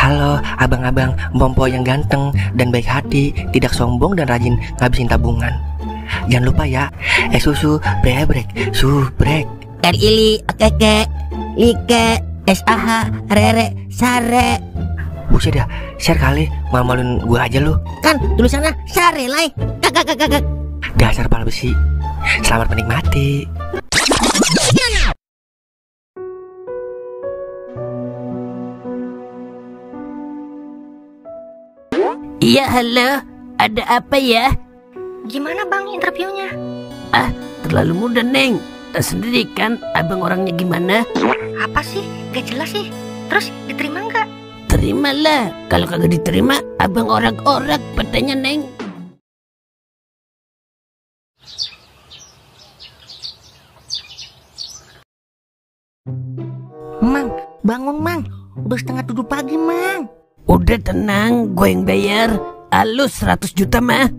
Halo abang-abang Bompo yang ganteng dan baik hati, tidak sombong dan rajin ngabisin tabungan. Jangan lupa ya, susu brebrek, subrek. Ili, okeke, like, SAH, rere, sare. Buset dah, share kali, malu-maluin gua aja lu. Kan tulisannya sare lai. Kakak. Dasar pala besi. Selamat menikmati. Iya, halo. Ada apa ya? Gimana bang interviewnya? Terlalu mudah, Neng. Tak sendiri kan abang orangnya gimana? Apa sih? Gak jelas sih. Terus diterima nggak? Terimalah. Kalau kagak diterima, abang orak-orak petanya, Neng. Mang, bangun Mang. Udah 6:30 pagi Mang. Udah tenang, gue yang bayar. Halus 100 juta mah.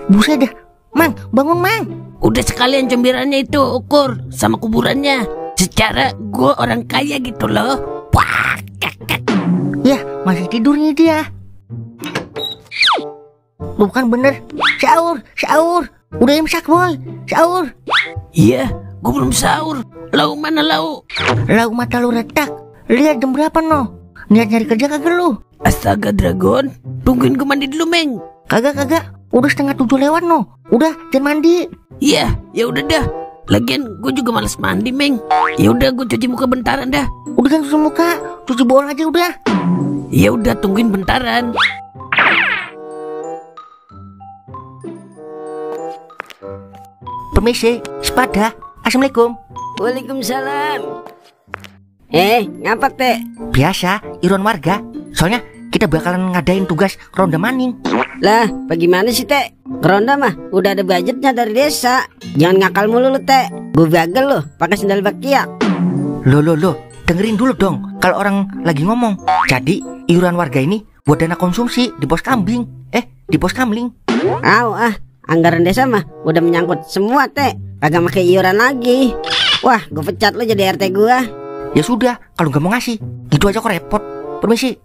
Buset dah. Mang, bangun Mang. Udah sekalian comberannya itu ukur sama kuburannya. Secara gue orang kaya gitu loh. Wah, kakak. Ya, masih tidur nih dia. Bukan bener. Sahur. Udah imsak boy. Sahur. Iya, gue belum sahur. Lau mana lau? Lau mata lu retak. Lihat jam berapa no? Niat nyari kerja kagak lu? Astaga Dragon, tungguin gue mandi dulu, Meng. Kagak. Udah 6:30 lewat no. Udah, jangan mandi. Iya, ya udah dah. Lagian gue juga males mandi, Meng. Ya udah, gue cuci muka bentaran dah. Udah kan cuci muka, cuci bola aja udah. Ya udah, tungguin bentaran. Permisi, sepada. Assalamualaikum. Waalaikumsalam. Ngapa teh? Biasa, iron warga. Soalnya kita bakalan ngadain tugas ronda maning. Lah, bagaimana sih teh? Ronda mah udah ada budgetnya dari desa. Jangan ngakal mulu lu teh. Gue bagel lu, pakai sendal bakiak. Loh, dengerin dulu dong. Kalau orang lagi ngomong. Jadi iuran warga ini buat dana konsumsi di pos kambing. Di pos kamling. Anggaran desa mah udah menyangkut semua teh. Kagak pakai iuran lagi. Wah, gue pecat lu jadi RT gua. Ya sudah, kalau nggak mau ngasih, gitu aja kok repot. Permisi.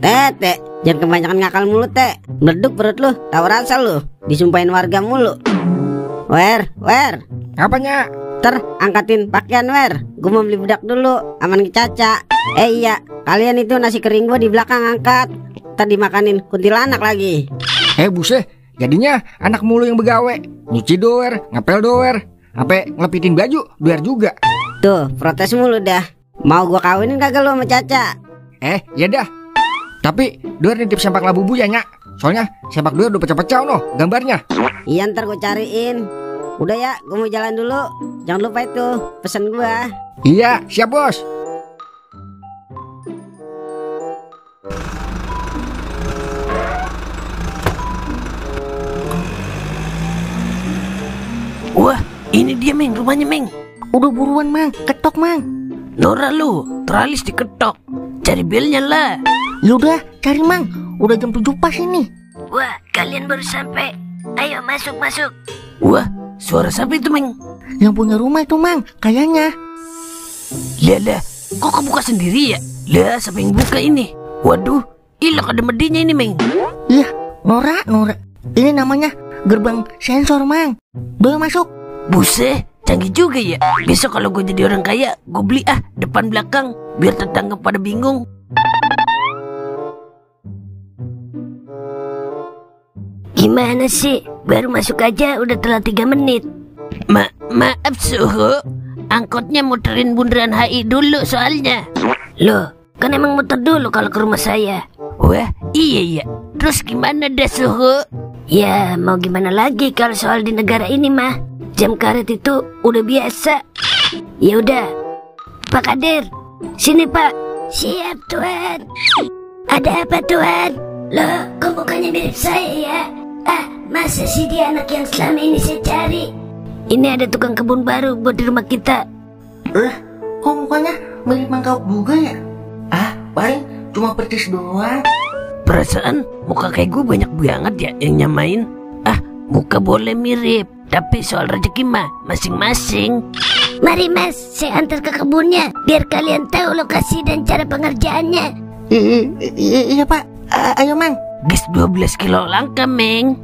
Teh, jangan kebanyakan ngakal mulu teh. Meleduk perut lu, tahu rasa lu. Disumpahin warga mulu. Wer. Apanya? Angkatin pakaian Wer. Gue mau beli bedak dulu, aman ke Caca. Iya, kalian itu nasi kering gua di belakang angkat. Tadi makanin kuntilanak lagi. Buset, jadinya anak mulu yang begawe. Nyuci doer, ngepel doer, sampai ngelepitin baju doer juga. Tuh, protes mulu dah. Mau gua kawinin kagak lu sama Caca? Ya dah. Tapi doer nitip sempak labubu ya, Nyak. Soalnya sempak doer udah pecah-pecah no gambarnya. Iya, ntar gua cariin. Udah ya, gua mau jalan dulu. Jangan lupa itu pesan gua. Iya, siap bos. Wah, ini dia, Meng, rumahnya, Meng. Udah buruan Mang, ketok Mang. Nora lu, teralis diketok. Cari belnya lah. Yaudah, cari Mang. Udah jam 7 pas ini. Wah, kalian baru sampai. Ayo masuk. Wah, suara siapa itu, Meng? Yang punya rumah itu Mang, kayaknya. Lah, kok kebuka sendiri ya? Lah, siapa yang buka ini? Waduh, ilok ada medinya ini, Meng. Iya, Nora. Ini namanya gerbang sensor Mang. Boleh masuk? Buset, canggih juga ya. Besok kalau gue jadi orang kaya, gue beli depan belakang, biar tetangga pada bingung. Gimana sih? Baru masuk aja udah telat 3 menit. Maaf suhu, angkotnya muterin bundaran HI dulu soalnya. Loh, kan emang muter dulu kalau ke rumah saya. Wah, iya. Terus gimana dah suhu? Ya, mau gimana lagi kalau soal di negara ini mah. Jam karet itu udah biasa. Ya udah, Pak Kadir, sini Pak. Siap Tuan. Ada apa Tuan? Loh, kok mukanya mirip saya ya? Masa sih dia anak yang selama ini saya cari? Ini ada tukang kebun baru buat di rumah kita. Kok mukanya mirip mangkau juga ya? Paling cuma petis doang. Perasaan muka kayak gue banyak banget ya yang nyamain. Muka boleh mirip, tapi soal rezeki mah masing-masing. Mari Mas, saya antar ke kebunnya biar kalian tahu lokasi dan cara pengerjaannya. Iya Pak. Ayo Mang. Gas 12 kilo langka, Meng.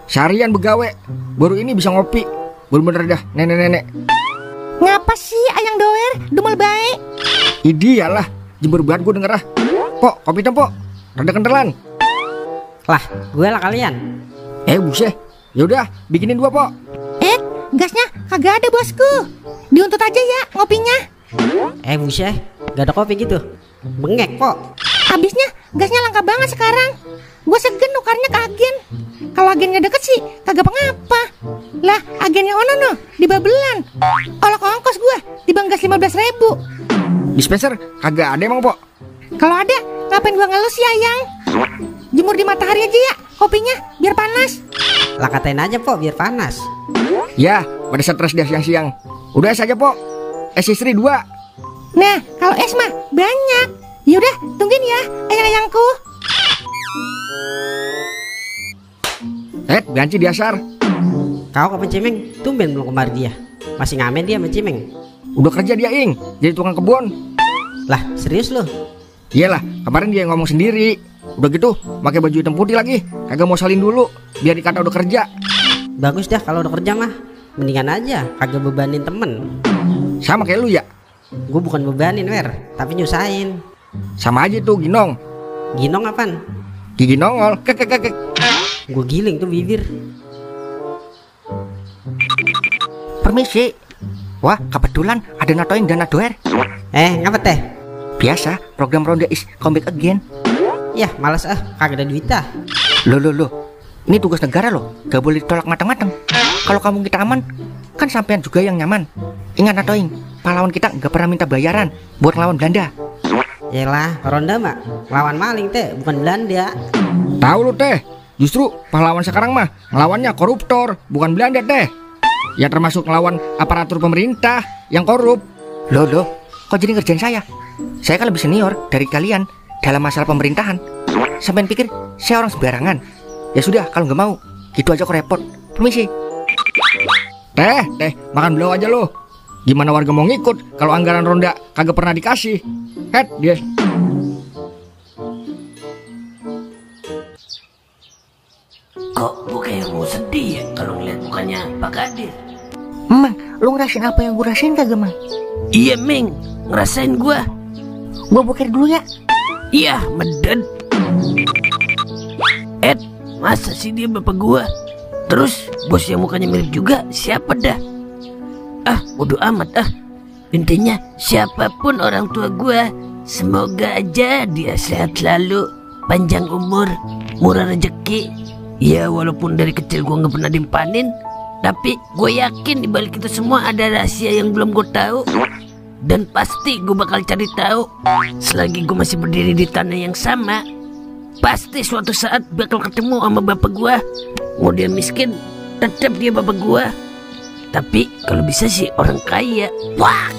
Seharian begawe, baru ini bisa ngopi. Bener-bener dah nenek-nenek. Ngapa sih Ayang Doer? Dumel baik. Iyalah, jember banget gue denger ah. Pok, kopi dong Pok. Rada kentelan. Lah, gue lah kalian. Buset. Yaudah, bikinin 2 Pok. Gasnya kagak ada bosku. Diuntut aja ya ngopinya. Buset, gak ada kopi gitu. Bengek kok. Habisnya gasnya langka banget sekarang. Gue segen nukarnya ke agen. Kalau agennya deket sih kagak apa-apa. Lah agennya ono no di Babelan. Olok ongkos gue di gas 15.000. Dispenser kagak ada emang Pok. Kalau ada ngapain gue ngelus sih Ayang? Jemur di matahari aja ya kopinya biar panas. Lah katain aja Pok biar panas. Ya, pada stres dah siang-siang. Udah es aja Pok. Es istri 2. Nah kalau es mah banyak. Yaudah tungguin ya ayang-ayangku. Ganci diasar. Kau kapan Cimeng? Tumben belum kemari dia. Masih ngamen dia sama Cimeng. Udah kerja dia Ing, jadi tukang kebun. Lah serius lo? Iyalah, kemarin dia yang ngomong sendiri. Udah gitu, pakai baju hitam putih lagi. Kagak mau salin dulu, biar dikata udah kerja. Bagus dah kalau udah kerja mah. Mendingan aja, kagak bebanin temen. Sama kayak lu ya. Gue bukan bebanin Wer, tapi nyusahin. Sama aja tuh Ginong. Ginong apaan? Gigi nongol. Kek. Gue giling tuh bibir. Permisi. Wah kebetulan ada Natoing dan Nadoer. Ngapa teh? Biasa program ronda is come back again. Yah malas kagak ada duit ah. Loh. Ini tugas negara loh, gak boleh ditolak matang-matang. Kalau kamu kita aman, kan sampean juga yang nyaman. Ingat Natoing, pahlawan kita gak pernah minta bayaran buat ngelawan Belanda. Yalah, ronda mak lawan maling teh, bukan Belanda. Tahu lu teh, justru pahlawan sekarang mah ngelawannya koruptor, bukan Belanda teh. Ya termasuk ngelawan aparatur pemerintah yang korup. Loh, kok jadi ngerjain saya? Saya kan lebih senior dari kalian dalam masalah pemerintahan. Sampean pikir saya orang sembarangan? Ya sudah, kalau nggak mau, gitu aja kok repot. Permisi. Teh, makan belau aja lo. Gimana warga mau ngikut kalau anggaran ronda kagak pernah dikasih? Dia. Kok gue kayak mau sedih ya kalau ngeliat mukanya Pak Kadir. Mang, lu ngerasain apa yang gue rasain kagak, Mang? Iya, Meng, ngerasain gue. Gue boker dulu ya. Iya, meded. Masa sih dia bapak gua? Terus bos yang mukanya mirip juga siapa dah? Bodo amat Intinya siapapun orang tua gua, semoga aja dia sehat selalu, panjang umur, murah rezeki. Ya walaupun dari kecil gua nggak pernah dimpanin, tapi gue yakin di balik itu semua ada rahasia yang belum gue tahu. Dan pasti gue bakal cari tahu. Selagi gue masih berdiri di tanah yang sama, pasti suatu saat bakal ketemu sama bapak gua. Mau dia miskin, tetap dia bapak gua. Tapi kalau bisa sih orang kaya. Wah.